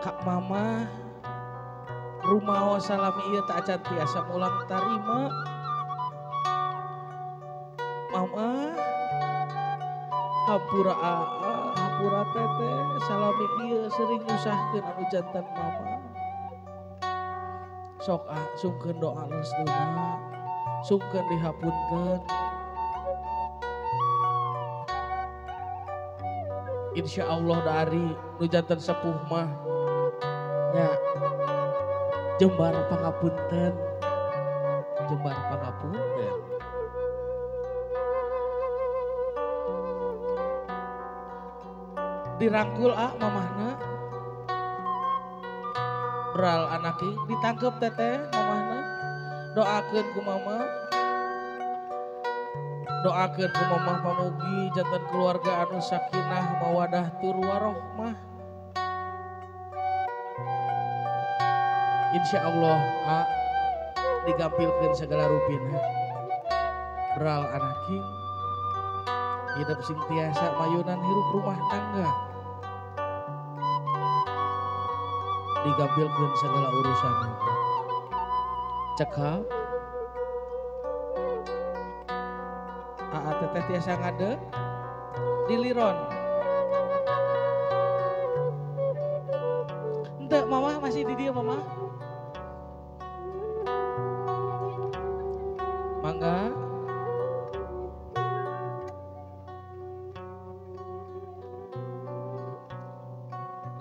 Kak mama rumaos salami ieu teu acan tiasa mulang tarima. Mama hampura aa, hampura teteh salami ieu sering nyusahkeun anu jantan mama. Sok ah sungkeun doa restuna, sungkeun dihapunten. Insya Allah dari nu jantan sepuh mah nya jembar pangapunten, jembar pangapunten. Dirangkul ah mamahna, beral anaki ditangkep teteh mamahna, doakeun ku mama, doakeun ku mamah pamugi jantan keluarga anu sakinah mawadah tur warohmah. Insya Allah ah digampilkeun segala rupina. Beral anaki hidup sing tiasa mayunan hirup rumah tangga, digampilkeun segala urusan. Cekap aa teteh tiasa ngadeg diliron. Henteu mama masih di dieu mama. Mangga.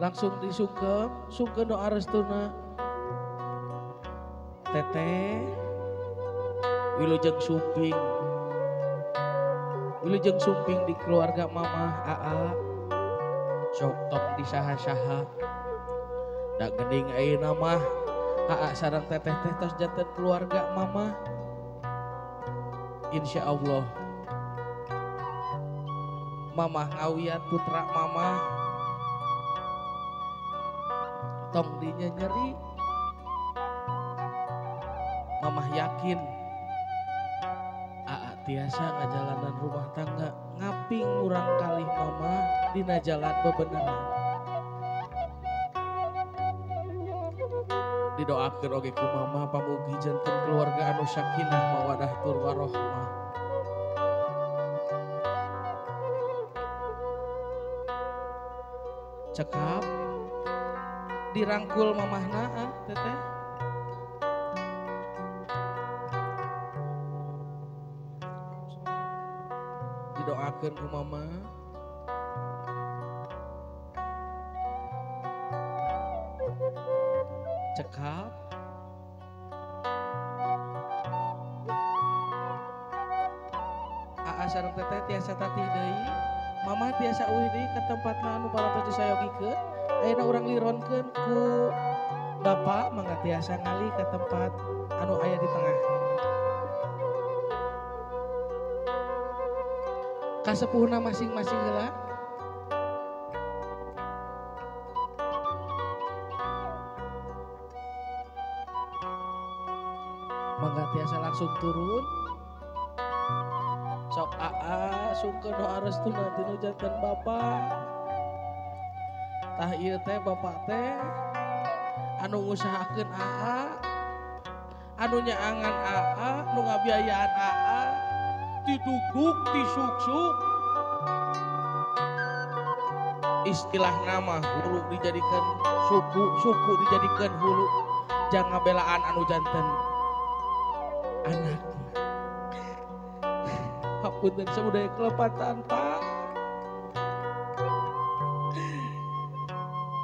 Langsung disungkem, sungkem doa restuna. Teteh wilujeng sumping, wilujeng sumping di keluarga mama aa. Sok tong disaha-saha. Da geuning ayeuna mah aa sareng teteh teh tos janten keluarga mama. Insya Allah mama ngawian putra mama tong dinya nyeri. Mamah yakin aa tiasa ngajalanan rumah tangga ngaping murang kalih mama dina jalan bebeneran. Didoakeun oge ku mama pamugi janten keluarga anu sakinah mawadah tur warohmah. Cekap dirangkul mamahna ah teteh. Didoakeun ku mama. Cekap aa sareng teteh tiasa tatih deui, mama tiasa uih deui ka tempatna anu parantos disayogikeun. Ayeuna urang lironkeun ku bapak mangga tiasa ngalih ka tempat anu aya di tengah. Kasepuhna masing-masing heula. Mangga tiasa langsung turun. Sok aa sungkeun doa restuna tinu janten bapak. Tah ieu teh bapak teh anu ngusahakeun aa, anu nyaangan aa, nu ngabiayaan aa, tidugdug tisuksuk. Istilah nama hulu dijadikan suku, suku dijadikan hulu. Jangan belaan anu janten anak. Hapunten sabudaya kelepatan pak.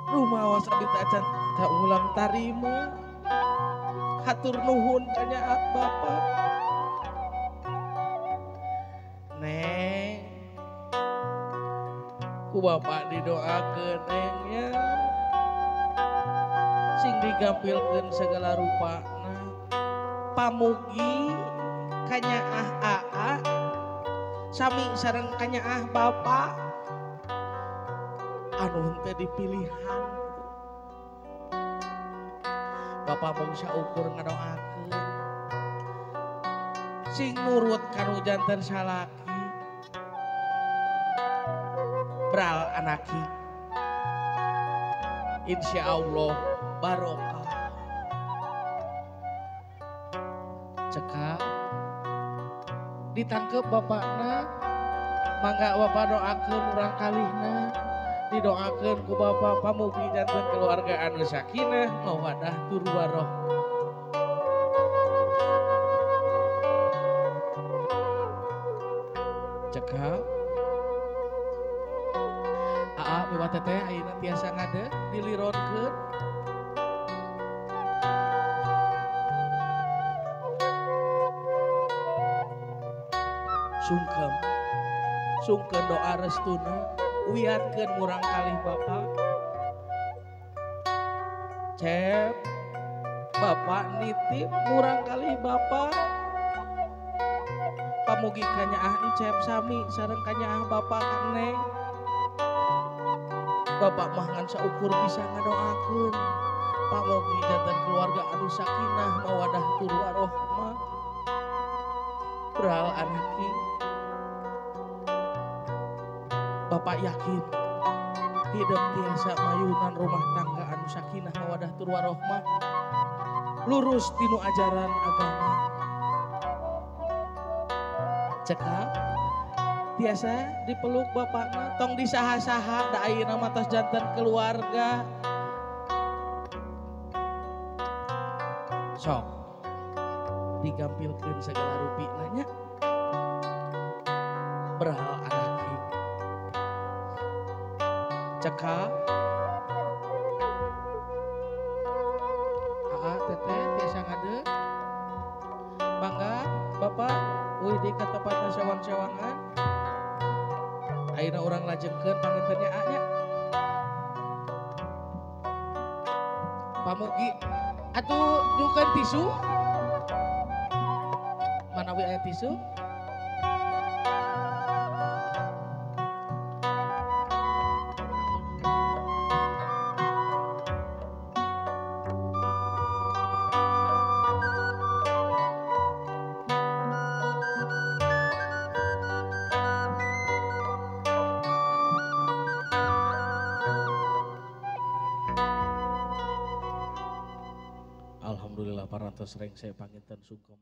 Rumaos abdi teh acan tak ulang tarima. Hatur nuhun ka bapak. Neng, ku bapak didoakeun nengnya, sing digampilkeun segala rupana. Pamugi kanyaah aa sami sareng kanyaah bapak anu henteu dipilihan. Bapak mung saukur ngadoakeun sing nurut kanu janten salaki. Bral anaki. Insya Allah barokah. Cekap ditangkep bapakna, mangga bapak doakeun urang kalihna, didoakeun ku bapak pamugi janten keluarga anu sakinah mawadah tur warohmah. Cekap aa miwa teteh ayeuna tiasa ngadeg dilironkeun. Sungkem, sungkeun doa restuna, wiatkeun murang kalih bapak. Cep, bapak nitip murang kalih bapak. Pamugi kanyaah Encep sami sareng kanyaah bapak neng. Bapak mah ngan saukur bisa ngadoakeun. Pamugi janten keluarga anu sakinah mawadah tur warohmah. Beral anaki. Bapak yakin hidup tiasa mayunan rumah tangga anu sakinah mawadah tur warohmah, lurus tinu ajaran agama. Cekap tiasa dipeluk bapakna, tong disaha-saha da ayeuna mah tos janten keluarga. Sok digampilkeun segala rupi nanya. Berhal anaki. Cekap aa teteh tiasa ngadeg. Mangga bapak uih di ka tempatna sewang-sewangan. Ayeuna urang lajengkeun pangintennya aa nya. Pamugi atuh nyukeun tisu. Manawi aya tisu? Alhamdulillah parantos rengse panginten sungkem.